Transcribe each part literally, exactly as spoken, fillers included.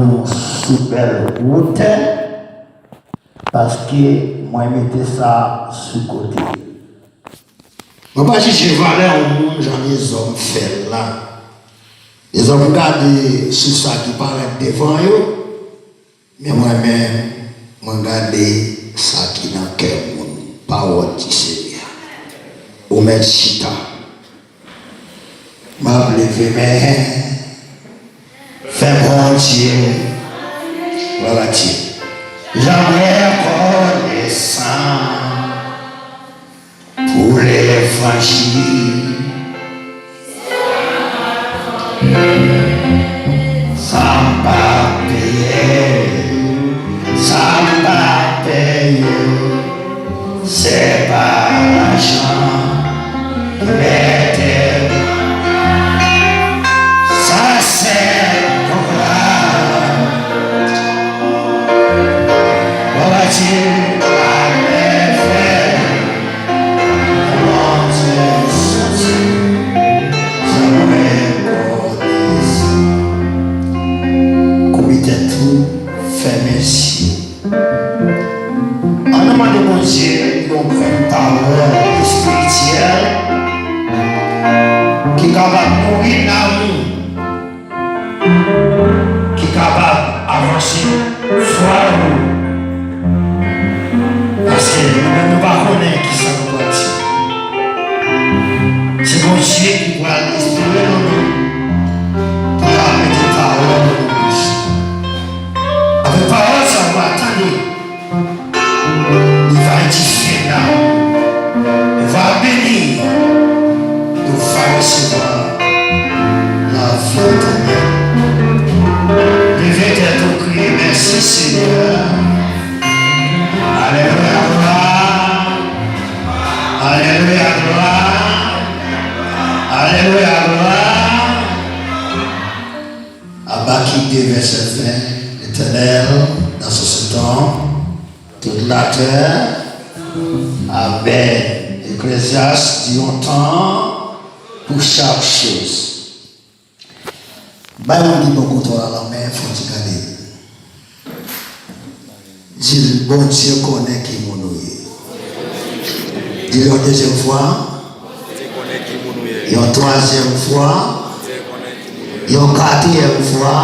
nou sou bèl wotè, paske mwen mete sa sou kote. Mwen pa jije valè yon moun jan lèzòm fè l la. Lèzòm gade sou sa ki parèt devan yo, men mwen menm, mwen gade sa ki nan kè moun. Pawòl di Senyè. Ou mèt chita. M ap leve men. Fè Bondye, glwa a Dye, jan rekonesan pou levanjil. Sa m pa peye, sa m pa peye. Se pa lajan ki mete m. Sa se glwa. Glwa a Dye, glwa a Dye. Bondye santi, sa mwen rekonesan. Kouvri tèt ou, fèmen zye w. Ann nou mande Bondye yon grenn pawòl espirityèl ki kapab nouri nanm ou, ki kapab avanse fwa ou. Paske nou menm nou pa konnen kisa nou pral di. Se Bondye ki pral enspire nou menm pou l ap mete pawòl nan bouch nou. Avèk pawòl sa, w va tande. Li va edifye nanm ou. Li va beni. Ou va resevwa lavi etènèl. Leve tèt ou, kriye, mèsi, Senyè. Alelouya, glwa. Alelouya, glwa. Alelouya, glwa. Abakik de vèsè ven, L'Éternel dans son temps, toute la terre. Amèn. Eklezyas di yon tan pou chak choz. Bay moun ki bò kote w la lanmen, fè w ti gade. Di l, Bondye konnen ki moun ou ye. Di l yon dezyèm fwa. Yon twazyèm fwa. Yon katriyèm fwa.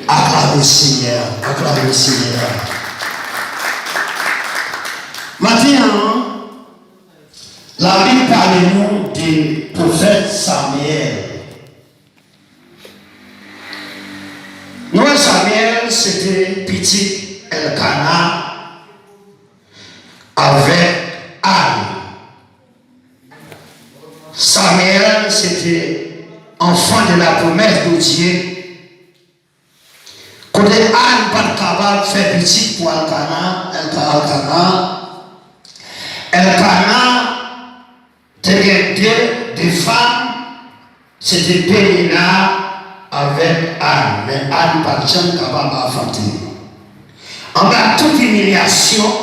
Aklame Senyè a, aklame Senyè a. Maten an, Labib pale nou de pwofèt Samyèl. Nou wè Samyèl se te pitit Èlkana avèk Ann. Samyèl se te enfant de la promesse de Dieu. Kote Ann pa t kapab fè pitit pou Èlkana, Èlka-, Èlkana, Èlkana te gen de, de fanm, se te Penina avèk Ann, men Ann pa t janm kapab anfante. Anba tout imilyasyon,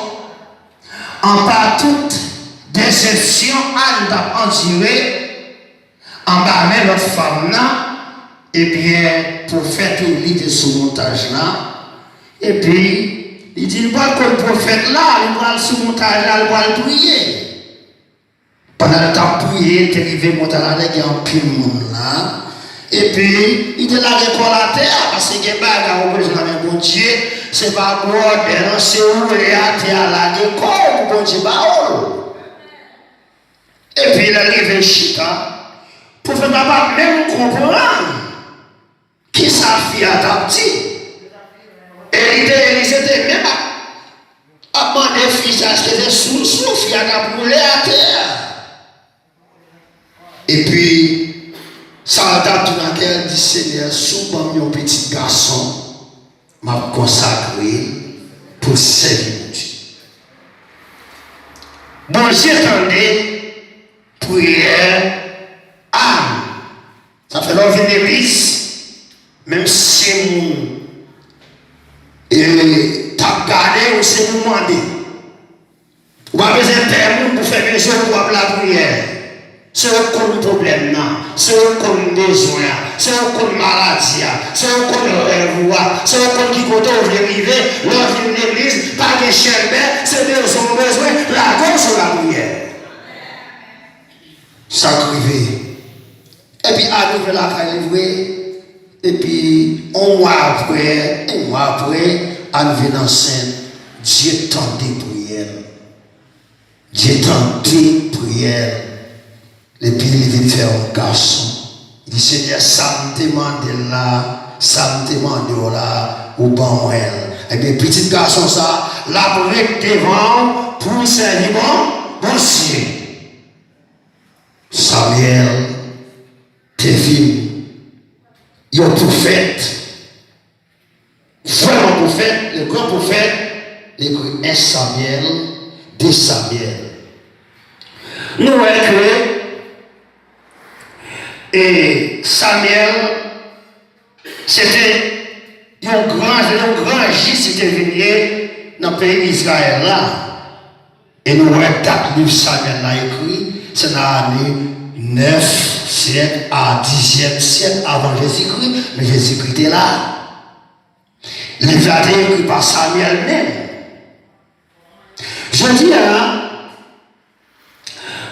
anba tout desepsyon Ann t ap andire, anba men lòt fanm nan, ebyen, pwofèt Eli te sou montaj la, epi li di l pral konn pwofèt la, li pral sou montaj la, li pral priye. Pandan l t ap priye, l te rive montaj la, te gen anpil moun la. Epi, li te lage kò l atè a, paske gen bagay ou bezwen nan men Bondye, se pa bwòdè non, se woule atè a, lage kò w pou Bondye ba w l. Epi, lè l rive chita, pwofèt la pa t menm konprann kisa fi a t ap di. Eli te, Eli se te menm ap, ap mande fi sa èske se sou, sou fi a t ap woule atè a. Epi, sa l t ap di nan kè l, di, Senyè, si w ban m yon pitit gason, m ap konsakre l pou sèvi Bondye. Bondye tande priyè Ann. Sa fè lè w vin legliz, menm si moun, e, t ap gade w, se pou mande. Ou pa bezwen pè moun pou fèmen je w pou w ap lapriyè. Se yo k konn pwoblèm nan. Se yo k konn bezwen an, se yo k konn maladi a, se yo k konn rèv ou a, se yo k konn ki kote w vle rive. Lè w vin legliz, pa gen chèlbè, se bezwen w bezwen, lage w sou lapriyè. Sa k rive. Epi al rive lakay li vre. Epi, yon mwa apre, yon mwa apre, al vin ansent, Dye tande priyè l. Dye tande priyè l. Epi, li vin fè yon gason. Li di, Senyè, sa m te mande l la, sa m te mande w la, ou ban mwen l. Ebyen, pitit gason sa, l ap ret devan w pou w sèvi bon, Bondye. Samyèl te vin yon pwofèt, vrèman pwofèt, le gran pwofèt, li ekri en Samyèl, de Samyèl. Nou wè ke, e, Samyèl, se te yon gran, yon gran jij li te vin ye nan peyi Izrayèl la. E nou wè dat liv Samyèl la ekri, se nan ane nèf syèk a dizyèm syèk avan Jezikri, men Jezikri te la. Liv la te ekri pa Samyèl menm. Jodi a,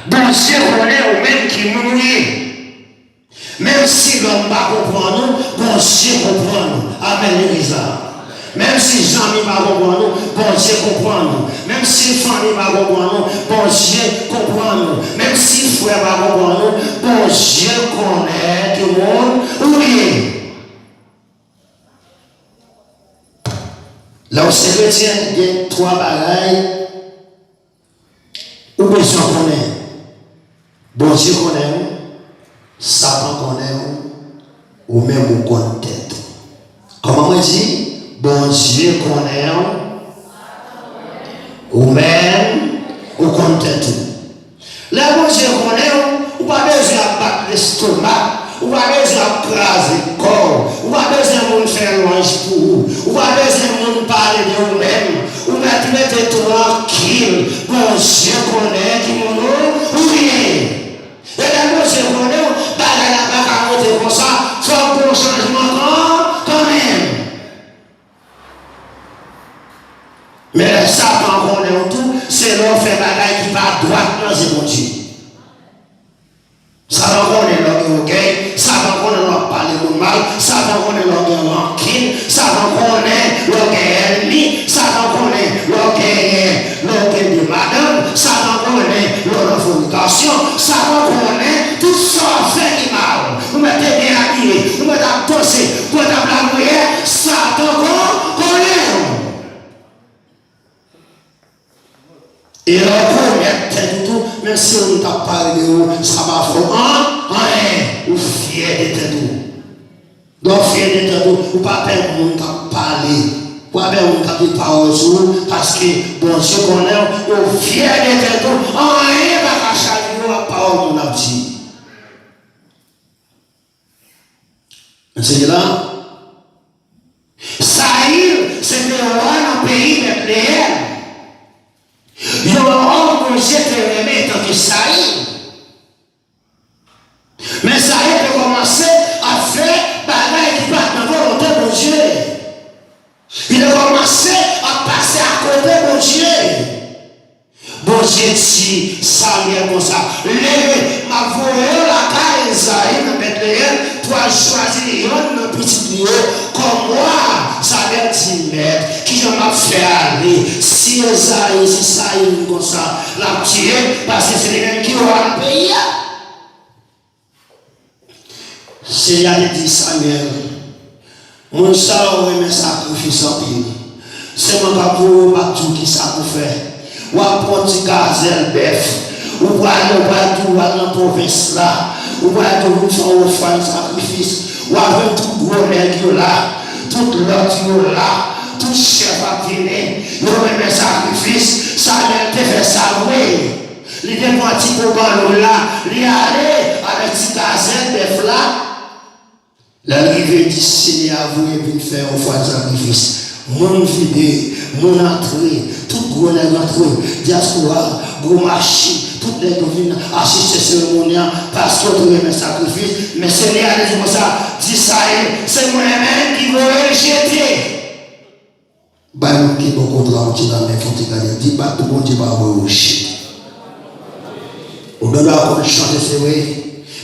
Bondye konnen ou menm ki moun ou ye. Menm si lòm pa konprann ou, Bondye konprann ou. Amèn, legliz la. Menm si zanmi pa konprann ou, Bondye konprann ou. Menm si fanmi pa konprann ou, Bondye konprann ou. Menm si frè pa konprann ou, Bondye konnen ki moun ou ye. Lè w se kretyen, gen twa bagay ou bezwen konnen. Bondye konnen w, Satan konnen w, ou menm ou konn tèt ou. Kòman mwen di? Bondye konnen w, ou menm ou konn tèt ou. Lè Bondye konnen w, ou pa bezwen ap bat lestomak, ou pa bezwen ap kraze kò w, ou pa bezwen moun fè lwanj pou ou, ou pa bezwen moun pale de ou menm, ou mèt rete trankil, Bondye konnen ki moun ou, ou ye. E lè Bondye konnen w, bagay la pa ka rete konsa, fòk gen yon chanjman kan, kanmenm. Men lè Satan konnen w tou, se lè w fè bagay ki pa dwat nan zye Bondye. Satan konnen lè w gen ògèy, Satan konnen lè w ap pale moun mal, Satan konnen lè w gen rankin, Satan konnen lè w gen ènmi, Satan konnen lè w genyen, lè w gen de madanm, Satan konnen lè w nan fònikasyon, Satan konnen tout sa w ap fè ki mal. Ou mèt te byen abiye, ou mèt ap danse, ou mèt ap lapriyè, Satan kon, konnen w. E lè w konèt tèt ou tou, menm si moun t ap pale de ou, sa pa fè w an, anyen, ou fyè de tèt ou. Lè w fyè de tèt ou, ou pa pè moun k ap pale, ou pa pè moun k ap di pawòl sou ou, paske Bondye konnen w, e w fyè de tèt ou, anyen pa ka chavire w ak pawòl moun ap di. Mesye la, Sayil se te wa nan peyi Bètleyèm. Yon òm Bondye te renmen tankou Sayil. Men Sayil te kòmanse ap fè bagay ki pa t nan volonte Bondye. Li te kòmanse ap pase akote Bondye. Bondye di Samyèl konsa, leve, m ap voye w lakay Ezayi nan Bètleyèm pou al chwazi yonn nan pitit li yo kòm wa. Samyèl di, Mèt, kijan m ap fè ale? Si Ezayi, si Sayil vin konsa, l ap tiye, paske se li menm ki wa nan peyi a. Senyè a te di Samyèl, moun sa yo renmen sakrifis anpil. Se mwen k ap voye w, m ap di w kisa pou fè. W ap pran ti gazèl bèf. Ou prale, ou pral tou, w al nan pwovens la. Ou pral tou vin fè yon ofrann sakrifis. W ap jwenn tout gwo nèg yo la. Tout lòt yo la. Tout chèf ap vini. Yo renmen sakrifis. Samyèl te fè sa vre. Li te pran ti kobann lwil la, li ale avèk ti gazèl bèf la. Lè l rive, li di, Senyè a voye m vin fè yon ofrann sakrifis. Moun vide, moun antre, tout gwo nèg antre, dyaspora, gwo machin, Nèg yo vin asiste seremoni an paske yo te renmen sakrifis. Men Senyè a te di konsa, di sa ye, se mwen menm ki voye l jete. Bay moun ki bò kote w la yon ti lanmen, fè yon ti gade, di bat pou Bondye pa voye w jete. Ou gen dwa konn chante, se vre,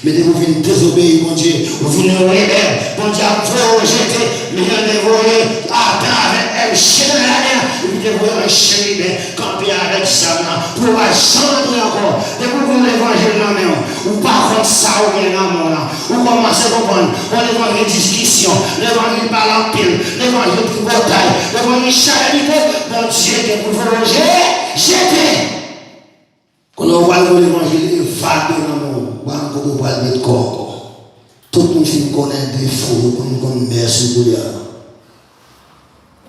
men depi w vin dezobeyi Bondye, ou vin rebèl, Bondye ap voye w jete, men yo te voye Adan avèk Èv jete nan jaden an, epi te voye yon cheriben kanpe avèk zam nan, pou yo pa janm antre ankò. Depi w gen levanjil nan men w, ou pa konn sa ou gen nan men w lan. Ou kòmanse konprann, yon levanjil diskisyon, levanjil pale anpil, levanjil tripotay, levanjil chalè pito, Bondye gen pou l voye w je-, jete. Kounye a ou pral gen levanjil evade nan men w, ou pa konn kote ou pral met kò w ankò. Tout moun fin konnen defo w, yo konn konn mès ou kounye a.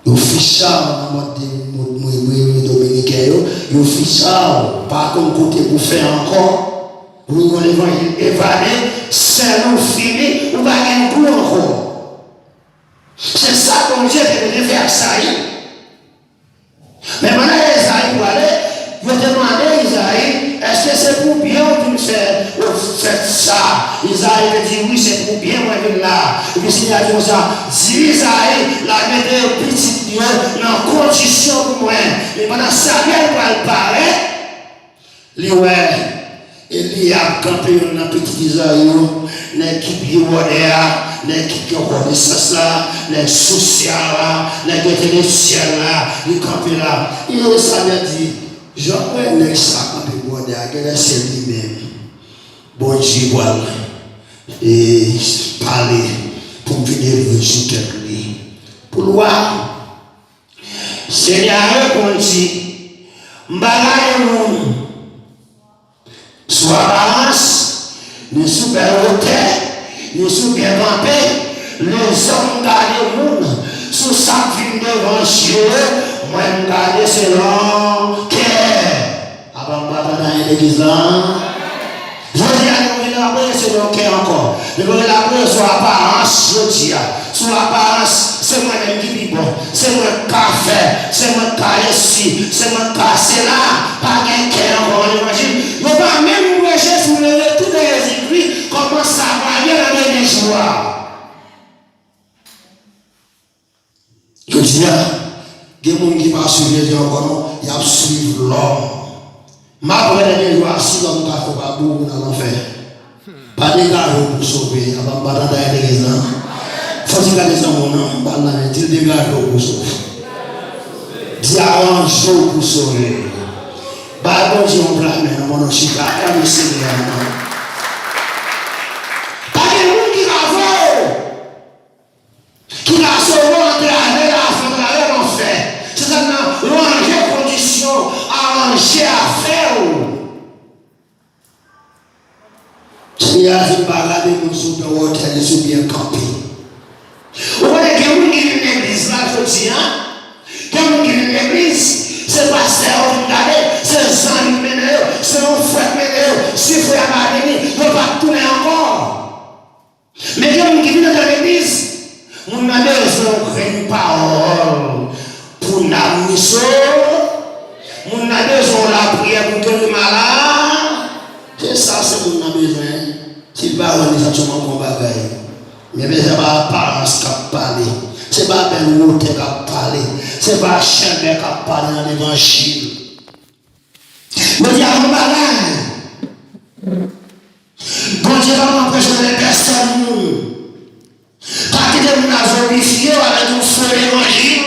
Yo ficha w nan mòd de mwen, mwen, mwen, dominiken yo, yo ficha w, pa konn kote pou fè ankò. Ou yon levanjil evade, sèl ou fini, ou pa gen gou ankò. Se sa Bondye te vle fè ak Zayi. Men pandan Izayi prale, yo te mande Izayi, èske se pou byen w vin fè, w fèt sa? Izayi te di, wi, se pou byen mwen vin la. Epi Senyè a di konsa, di Izayi, l a mete pitit li yo nan kondisyon pou mwen. Men pandan Samyèl pral parèt, li wè Eli ap kanpe youn nan pitit Izayi yo, nèg ki pi wòdè a, nèg ki gen konesans la, nèg sosyal la, nèg entelektyèl la, li kanpe la. Li wè Samyèl di, jan m wè nèg sa kanpe wòdè a, genlè se li menm Bondye pral, e, pale pou m vin elve sou tèt li. Pou lwa, Senyè a reponn di, m pa gade moun sou aparans, ni sou bèl wotè, ni sou byen kanpe. Lèzòm gade moun sou sa k vin devan je yo, mwen m gade selon kè. Apa m pa tande anyen legliz la? Jodi a, nou vin lapriyè selon kè ankò. Nou vin lapriyè sou aparans jodi a. Sou aparans, se mwen menm ki pi bon. Se mwen k ka fè. Se mwen k ka resi. Se mwen k ka sela. Pa gen kè ankò nan levanjil. Yo pa menm wè Jezi nan retou de Jezikri. Kòman sa pral ye nan dènye jou a? Jodi a, gen moun ki pa swiv Jezi ankò non, y ap swiv lòm. M ap wè dènye jou a si lòm ka fè w pa boure nan lanfè. Pa degaje w pou sove, apa m pa tande anyen legliz la? Fò w di gade zanmi w nan, m pale nan men, di l degaje w pou sove. Di aranje w pou sove. Bay Bondye yon pla men nan, pandan w chita, aklame Senyè a nan. Pa gen moun ki ka voye w. Ki ka sove w atravè lavi, atravè lanfè. Se sa k nan ranje kondisyon, aranje afè w. Senyè a di m pa gade moun sou byen wotè ni sou byen kanpe. Ou konnen gen moun ki vin legliz la jodi a, gen moun ki vin legliz, se pastè yo vin gade, se zanmi k mennen yo, se yon frè k mennen yo, si frè a pa vini, yo p ap tounen ankò. Men gen moun ki vin antre legliz, moun nan bezwen yon grenn pawòl pou nanm ni sove, moun nan bezwen yon lapriyè pou ke li malad. Se sa se moun nan bezwen. Si l pa wè li, sa t yon manke yon bagay. Men se pa aparans k ap pale. Se pa bèl wotè k ap pale. Se pa chalè k ap pale nan levanjil. Yo di a yon bagay. Bondye pa pran pwezon nan pèsòn moun. Pa kite moun nan zonbifye w avèk yon fo levanjil.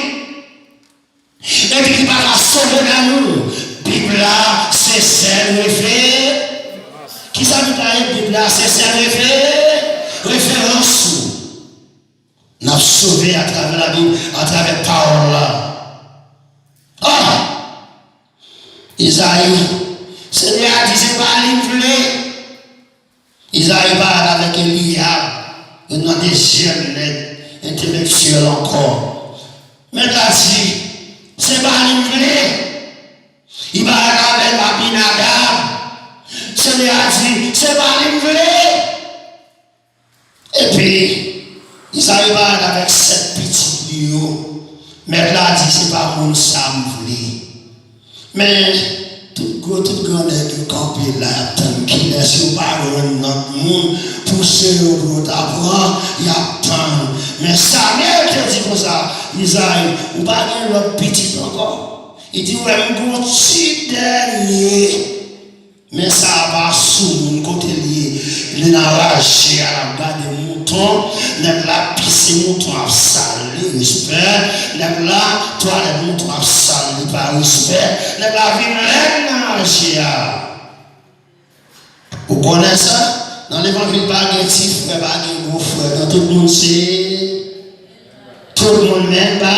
Epi ki pa ka sove nanm ou. Bib la se sèl refe-, kisa Bib la ye? Bib la se sèl refe-, referans ou. N ap sove atravè Labib, atravè pawòl la. Ah! Izayi, Senyè a di se pa li m vle. Izayi parèt avèk Eliyab, youn nan dezyèm nèg entelektyèl ankò. Mèt la di, se pa li m vle. Li parèt avèk Abinadab. Senyè a di, se pa li m vle. Epi, Izayi parèt avèk sèt pitit li yo. Mèt la di, se pa moun sa m vle. Men, tout Yo tout gran nèg yo kanpe la, y ap tann kilès yo pa jwenn lòt moun pou se yo pou yo ta pran, y ap tann. Men Samyèl te di konsa, Izayi, ou pa gen lòt pitit ankò? Li di, ou wè, m gon ti dènye. Men sa a pa sou moun kote l ye. Li nan raje a, l ap gade mouton. Nèg la pise, mouton ap sal, li respè. Nèg la twalèt, mouton ap sal, li pa respè. Nèg la vin lèd nan raje a. Ou konnen sa? Nan levanjil pa gen ti frè, pa gen gwo frè. Nan tout moun se tout moun menm ba.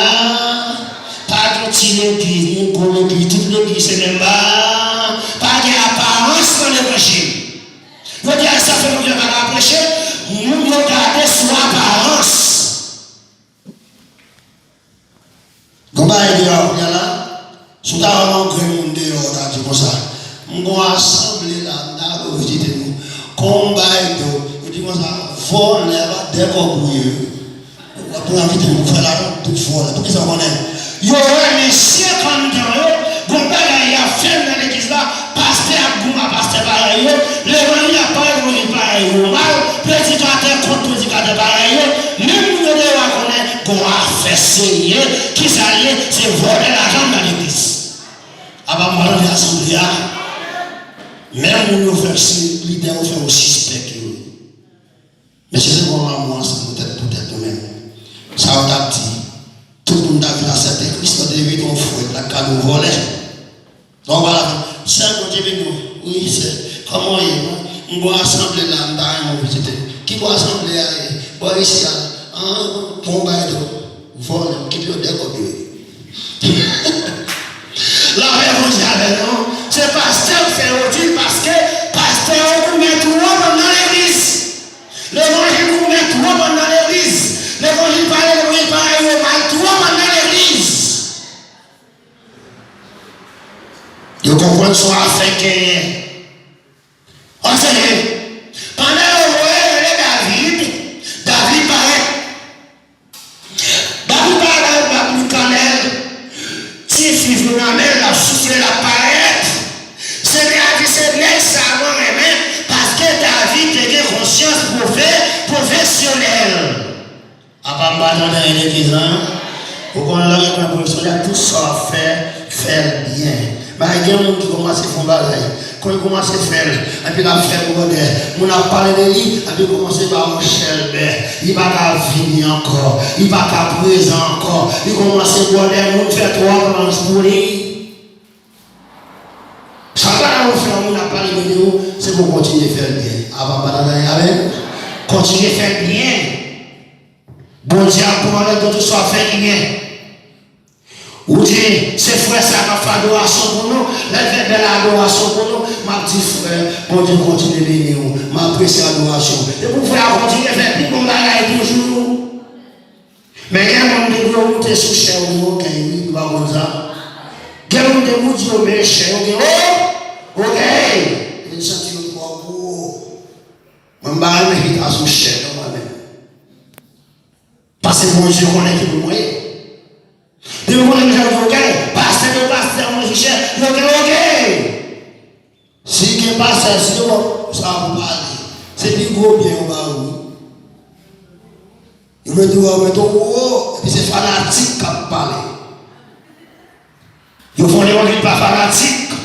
Pa gen ti legliz, ni gwo legliz, tout legliz se menm ba. Pa gen aparans nan levanjil. Yo di a sa fè Bondye pa ka preche, moun yo gade sou aparans. Gon bagay deyò a kounye a la, si w ta wè yon grenn moun deyò, w ta di konsa, m gon asanble la, m ta dwe vizite nou. Kon m bay do, yo di konsa, vòlè, pa dè kòb ou ye. W ap pran vite pou fè lajan, tout vòlè. Poukisa w konnen? Yo wè mesye anndan yo, gon bagay y ap fè nan legliz la, pastè ap goumen ak pastè parèy yo, levanjil ap pale levanjil parèy yo mal, predikatè kont predikatè parèy yo, menm moun yo deyò a konnen gon afè serye, kisa l ye? Se vòlè lajan nan legliz. Apa m pa tande asanble a? Menm moun yo fè se lidè yo fè yo sispèk yo. Mesye, se bon lanmou ansanm pou tèt, pou tèt nou menm. Sa yo t ap di, tout moun t ap vin aksepte Kris, yo te evite yon fwèt la, kado vòlè. Donk, w ap di, sè, Bondye beni w. Wi, sè. Kòman w ye? M gon asanble la, m ta renmen w vizite. Ki bò asanble a ye? Bò isi a. An, bon, bay do. Vòlè, okipe yo dè kòb yo ye. Lapè Bondye avè nou. Se pastè k fè yo di l, paske pastè yo goumen twòp anndan legliz. Levanjil goumen twòp anndan legliz. Levanjil pale levanjil parèy yo mal twòp anndan legliz. Yo konprann se yon afè genyen. Ansegne. Pandan yo voye rele David, David parèt. David parèt avèk bab li kannèl, ti fiv li nan men l, l ap soufle, l ap parèt. Senyè a di, se nèg sa a mwen renmen, paske David te gen konsyans pwofè-, pwofesyonèl. Apa m pa tande anyen legliz la? Ou konnen lè gen pwofesyonèl, tout sa w ap fè, fè l byen. Men gen moun ki kòmanse fè yon bagay, kon l kòmanse fè l, epi l ap fè l bwòdè. Moun ap pale de li, epi l kòmanse ba yon chèlbè. Li pa ka vini ankò, li pa ka prezan ankò. Li kòmanse bwòdè, moun fè twòp lanj pou li. Sa pa nan ou fè yon moun ap pale de ou, se pou w kontinye fè l byen. Apa m pa tande anyen avè l? Kontinye fè l byen. Bondye ap pran lè tout sa w ap fè ki byen. Ou di, se frè sa k ap fè adorasyon pou nou, lè l fè bèl adorasyon pou nou, m ap di, frè, Bondye kontinye beni w, m apresye adorasyon. Depi w frè a kontinye fè pi bon bagay toujou. Men gen moun depi yo moute sou chè yo gen ogèy wi, nou pa konn sa. Gen moun depi w di yo mechan yo gen o-, ogèy. Yo santi yo twò gwo. Mwen m pa renmen chita sou chè non mwen menm. Paske Bondye konnen ki moun mwen ye. Depi konnen jan yo gen, pastè yo pastè mwen sou chè, yo gen ogèy. Si gen pastè, si yo sa pou pale, se pi gwo byen yo ba ou wi. Yo mete w, yo mete w wo, epi se fanatik k ap pale. Yo fè yon levanjil pa fanatik.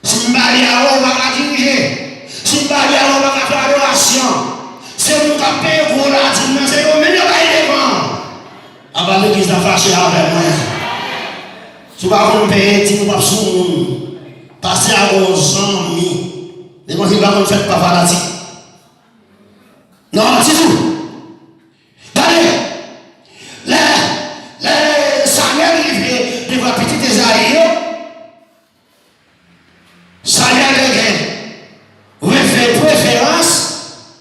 Si m pa li a ou, ou pa ka dirije. Si m pa li a ou, ou pa ka fè adorasyon. Se moun k ap peye gwo ladim nan, se yo menm yo bay devan. Apa legliz la fache avè mwen? Si w pa konn peye dim, ou p ap sou moun. Pastè a gon zanmi. Levanjil pa konn fèt pa fanatik. Non, ditou. Gade, lè, lè Samyèl rive devan pitit Ezayi yo, Samyèl te gen refe-, preferans,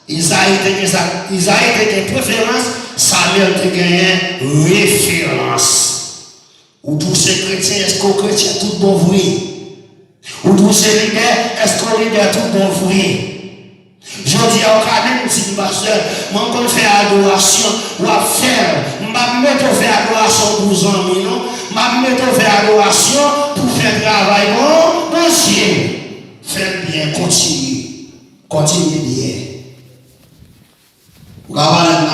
Izayi te gen sa, Izayi te gen preferans, Samyèl te genyen referans. Ou di w se kretyen, èske w kretyen tout bon vre? Ou di w se lidè, èske w lidè tout bon vre? Jodi a, ou ka menm di m, pastè, mwen m konn fè adorasyon, w ap fè l. M p ap mete w fè adorasyon pou zanmi, non. M ap mete w fè adorasyon pou fè travay bon, Bondye. Fè l byen, kontinye. Kontinye byen. Ou ka pale m